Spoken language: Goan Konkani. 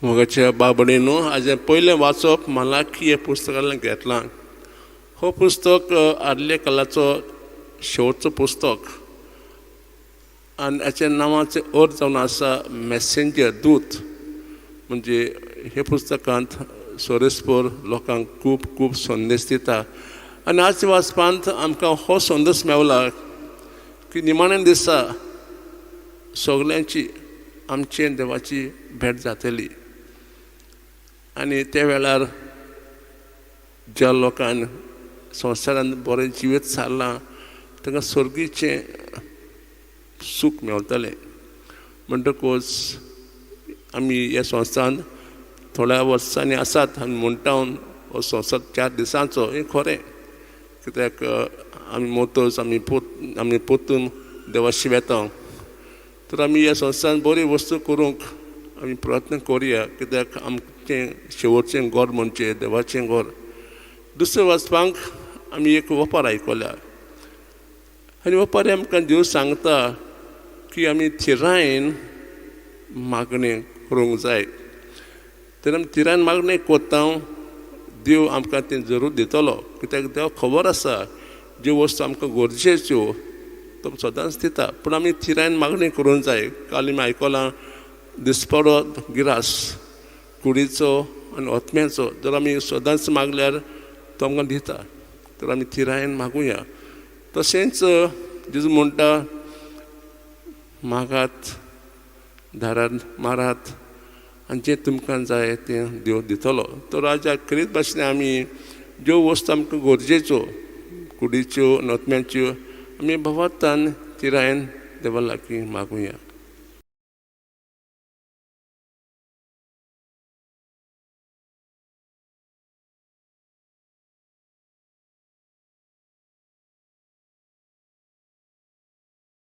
मोगाच्या बाबडीनो, हाजें पयलें वाचप मलाकी हे पुस्तकांतल्यान घेतलां. हो पुस्तक आदल्या काळाचो शेवटचो पुस्तक आनी हाच्या नांवाचो अर्थ जावन आसा मॅसेंजर, दूत. म्हणजे हे पुस्तकांत सोरेस्पर लोकांक खूब खूब संदेश दिता आनी आज वाचपांत आमकां हो संदेश मेवला की निमाण्या दिसा सगल्यांची आमचे देवाची भेट जातली आनी त्या वेळार ज्या लोकान संवसारांत बरें जिवीत सारलां तांकां सर्गीचें सूख मेवतलें. म्हणटकूच आमी ह्या संवसारांत थोड्या वर्सांनी आसात आनी म्हणटा हो संवसार 4 दिसांचो, हें खरें. कित्याक आमी मोतोच आमी पोत आमी पोतून देवाशी वेता. तर आमी ह्या संवसारांत बरी वस्तू करूंक आमी प्रयत्न करुया, कित्याक आमचें शेवटचें घर म्हणजे देवाचें घर. दुसरें वाचपाक आमी एक ओपार आयकल्या आनी ओपारी आमकां देव सांगता की आमी थिरायेन मागणें करूंक जाय. तर आमी थिरायेन मागणें करता, देव आमकां तें जरूर दितलो, कित्याक देवाक खबर आसा ज्यो वस्तू आमकां गरजेच्यो तो सदांच दिता. पूण आमी थिरायेन मागणी करूंक जाय. काल आमी आयकलां दिसपडो गिरास कुडीचो आनी आत्म्याचो जर आमी सदांच मागल्यार तो आमकां दिता. तर आमी थिरायेन मागुया. तशेंच जेजू म्हणटा मागात, दारांत मारात आनी जें तुमकां जाय तें देव दितलो. तर आज खेरीत भाशेन आमी ज्यो वस्तू आमकां गरजेच्यो कुडीच्यो आनी आत्म्याच्यो आमी भगवंतान थिरायेन देवा लागीं मागुया.